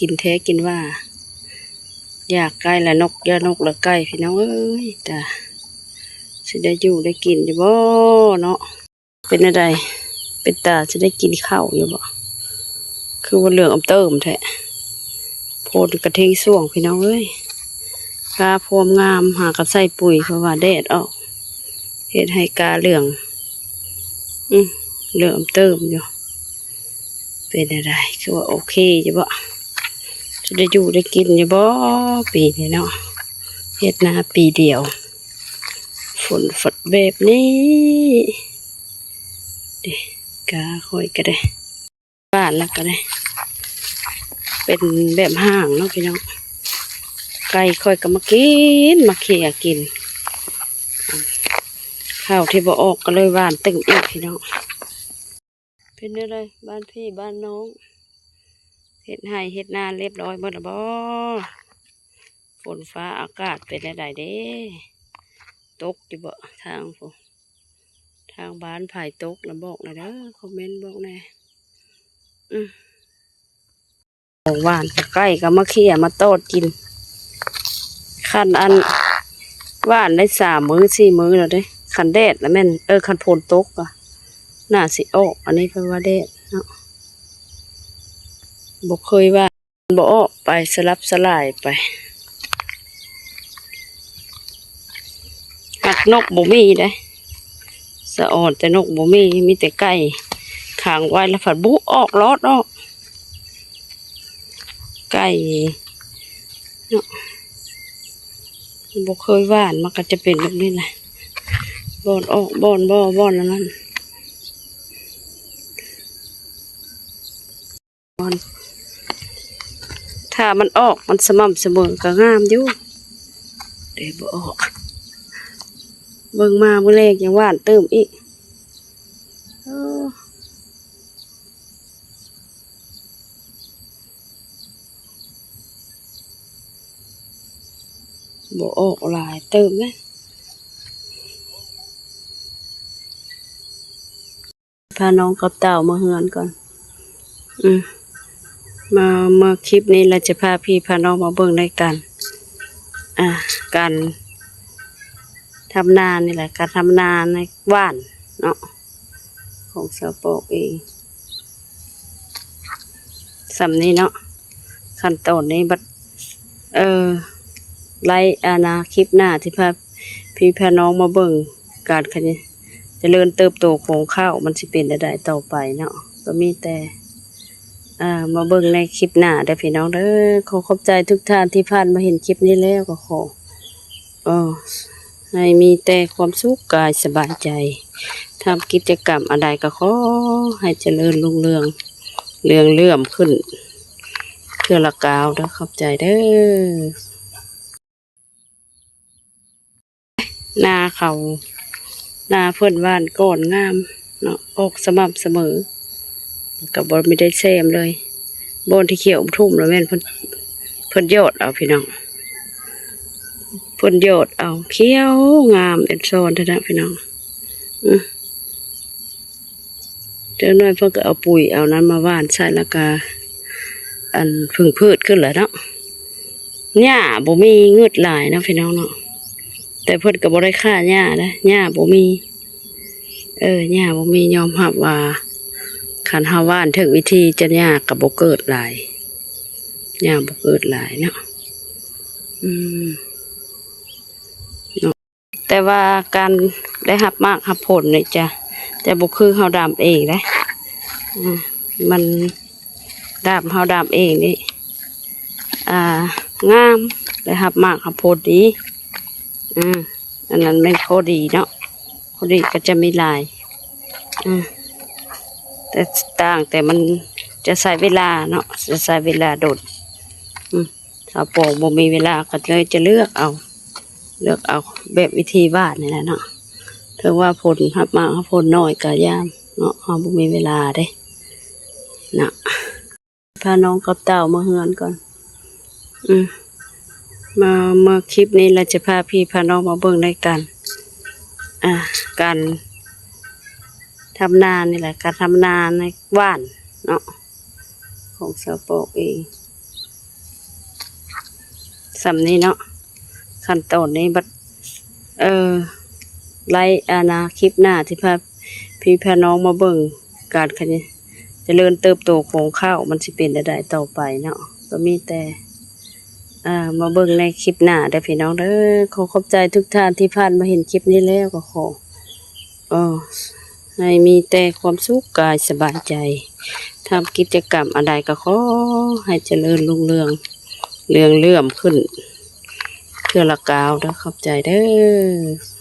ກິນແທ້ກິນວ່າ ຢາກໄກ່ລະນົກ ຢາກນົກລະໄກ່ ພີ່ນ້ອງເອີຍ ຕາ ຊິໄດ້ຢູ່ໄດ້ກິນຢູ່ບໍ່ເນາະ? ເປັນແນວໃດ? ເປັນຕາຊິໄດ້ກິນເຂົ້າຢູ່ບໍ່? ຄືວ່າເຫຼືອງອຳເຕີມແທ້ ໂພນກະເທັງຊ່ວງ ພີ່ນ້ອງເອີຍ ກາພວມງາມ ຫາກັນໃສ່ປຸຍ ເພາະວ່າແດດອອກ ເຮັດໃຫ້ກາເຫຼືອງ ອືມ ເຫຼືອງອຳເຕີມຢູ່. ເປັນແນວໃດ? ຄືວ່າໂອເຄຢູ່ບໍ່? ຈະໄດ້ຢູ່ໄດ້ກິນຢູ່ບໍ່ປີນີ້ເນາະ? ເຮັດນາປີດຽວ ຝົນຟາດແບບນີ້ ເດ້ ກາຂ້ອຍກະໄດ້ ຫວ່ານແລ້ວກະໄດ້ ເປັນແບບຮ່າງເນາະພີ່ນ້ອງ. ໄກ່ຂ້ອຍກະມາກິນ ມາເຄຍກິນ ເຂົ້າທີ່ບໍ່ອອກກະເລີຍຫວ່ານຕື່ມອີກ ພີ່ນ້ອງ. ເປັນແນວໃດບ້ານພີ່ບ້ານນ້ອງ? ເຮັດໄຮ່ເຮັດນາລຽບຮ້ອຍໝົດລະບໍ່? ຝົນຟ້າອາກາດເປັນແນວໃດເດ້? ຕົກຢູ່ບໍ່ທາງພຸ້ນ? ທາງບ້ານໃຜຕົກລະບອກແດ່ເດີ ຄອມເມັນບອກແດ່. ອື ຂອງຫວ່ານ ໄກ່ກະມາເຄຍມາຕອດກິນ. ຄັນອັນ ຫວ່ານໄດ້ສາມມື້ສີ່ມື້ແລ້ວເດ້ ຄັນແດດລະແມ່ນ ເອີ ຄັນຝົນຕົກກະໜ້າຊິອອກ. ອັນນີ້ເພິ່ນວ່າແດດເນາະ ບໍ່ເຄີຍຫວ່ານ ບໍ່ອອກໄປ ສະຫຼັບສະຫຼາຍໄປ. ຫາກນົກບໍ່ມີເດ້ ສະອອນແຕ່ນົກບໍ່ມີ ມີແຕ່ໄກ່ຂັງໄວ້ ລະພັດບຸອອກລອດອອກ ໄກ່ເນາະ ບໍ່ເຄີຍຫວ່ານ ມັນກະຈະເປັນແບບນີ້ແຫຼະ ບ່ອນອອກບ່ອນບໍ່ ບ່ອນອັນນັ້ນ. ຖ້າມັນອອກ ມັນສະໝ່ຳສະເໝີກະງາມຢູ່ ແຕ່ບໍ່ອອກ ເບິ່ງມາມື້ແລງຍັງຫວ່ານຕື່ມອີກ. ເອີ ບໍ່ອອກຫຼາຍຕື່ມເດ້. ພານ້ອງກັບເຕົ້າມາເຮືອນກ່ອນ. ອືມ ມາ ມາຄລິບນີ້ລະຈະພາພີ່ພານ້ອງມາເບິ່ງໃນການ ອ່າ ການທຳນານີ້ແຫຼະ ການທຳນາໃນຫວ່ານເນາະ ຂອງຊາວປອກເອງ. ສ່ຳນີ້ເນາະ ຂັ້ນຕອນນີ້ບັດ ເອີ ໄລ ອັນນາ ຄລິບໜ້າທີ່ພາພີ່ພານ້ອງມາເບິ່ງການຂະຫຍາຍ ຈະເລີນເຕີບໂຕຂອງເຂົ້າ ມັນຊິເປັນແນວໃດຕໍ່ໄປເນາະ. ກະມີແຕ່ ເອີ ມາເບິ່ງໃນຄລິບໜ້າເດີພີ່ນ້ອງເດີ. ຂໍຂອບໃຈທຸກທ່ານທີ່ຜ່ານມາເຫັນຄລິບນີ້ແລ້ວ ກະຂໍ ເອີ ໃຫ້ມີແຕ່ຄວາມສຸກກາຍສະບາຍໃຈ ທຳກິດຈະກຳອັນໃດກະຂໍໃຫ້ຈະເລີນຮຸ່ງເຮືອງ ເລື່ອງເລື່ອມຂຶ້ນເທື່ອລະກ້າວເດີ. ຂອບໃຈເດີ. ນາເຂົາ ນາເພິ່ນຫວ່ານກ່ອນງາມເນາະ ອອກສະໝ່ຳສະເໝີ ກະບໍ່ມີໄດ້ແຊມເລີຍ. ບ່ອນທີ່ຂຽວທຸ່ມລະແມ່ນເພິ່ນ ເພິ່ນຢອດເອົາພີ່ນ້ອງ ເພິ່ນຢອດເອົາ ຂຽວງາມແອນຊອນແທ້ໆ ພີ່ນ້ອງ. ອື ຈັກໜ້ອຍເພິ່ນກະເອົາປຸຍເອົານັ້ນມາຫວ່ານໃສ່ ລະກະ ອັນ ຜຶ່ງພືດຂຶ້ນແຫຼະເນາະ. ຫຍ້າບໍ່ມີ ງຶດຫຼາຍເນາະພີ່ນ້ອງເນາະ ແຕ່ເພິ່ນກະບໍ່ໄດ້ຂ້າຫຍ້າເດ້ ຫຍ້າບໍ່ມີ. ເອີ ຫຍ້າບໍ່ມີ ຍອມຮັບວ່າ ຄັນເຮົາຫວ່ານຖືກວິທີຈະຫຍ້າກະບໍ່ເກີດຫຼາຍ ຫຍ້າບໍ່ເກີດຫຼາຍເນາະ. ອືມ ເນາະ ແຕ່ວ່າການໄດ້ຮັບໝາກຮັບຜົນນີ້ຈະ ຈະບໍ່ຄືເຮົາດຳເອງເດ້. ອືມ ມັນ ດຳ ເຮົາດຳເອງນີ້ ອ່າ ງາມ ໄດ້ຮັບໝາກຮັບຜົນດີ. ອືມ ອັນນັ້ນແມ່ນຂໍ້ດີເນາະ ຂໍ້ດີກະຈະມີຫຼາຍ. ອືມ ແຕ່ຕ່າງແຕ່ມັນຈະໃຊ້ເວລາເນາະ ຈະໃຊ້ເວລາດົນ. ອືມ ຊາວປອກບໍ່ມີເວລາ ກະເລີຍຈະເລືອກເອົາ ເລືອກເອົາແບບວິທີຫວ່ານນີ້ແຫຼະເນາະ. ເຖິງວ່າຜົນຮັບມາ ຜົນໜ້ອຍກະຢ່າງເນາະ ເຮົາບໍ່ມີເວລາເດ້ເນາະ. ພານ້ອງກັບເຕົ້າມາເຮືອນກ່ອນ. ອືມ ມາ ມາຄລິບນີ້ລະຈະພາພີ່ພານ້ອງມາເບິ່ງໃນການ ອ່າ ການທຳນານີ້ແຫຼະ ການທຳນາໃນຫວ່ານເນາະ ຂອງຊາວປອກເອງ. ສ່ຳນີ້ເນາະ ຂັ້ນຕອນນີ້ບັດ ເອີ ໄລ ອັນນາ ຄລິບໜ້າທີ່ພາ ພີ່ພານ້ອງມາເບິ່ງການຂະຫຍາຍ ຈະເລີນເຕີບໂຕຂອງເຂົ້າ ມັນຊິເປັນແນວໃດຕໍ່ໄປເນາະ ກໍມີແຕ່ ເອີ ມາເບິ່ງໃນຄລິບໜ້າເດີພີ່ນ້ອງເດີ. ຂໍຂອບໃຈທຸກທ່ານທີ່ຜ່ານມາເຫັນຄລິບນີ້ແລ້ວ ກໍຂໍ ເອີ ໃຫ້ມີແຕ່ຄວາມສຸກກາຍສະບາຍໃຈ ທຳກິດຈະກຳອັນໃດກໍຂໍໃຫ້ຈະເລີນຮຸ່ງເຮືອງ ເລື່ອງເລື່ອມຂຶ້ນເທື່ອລະກ້າວເດີ. ຂອບໃຈເດີ.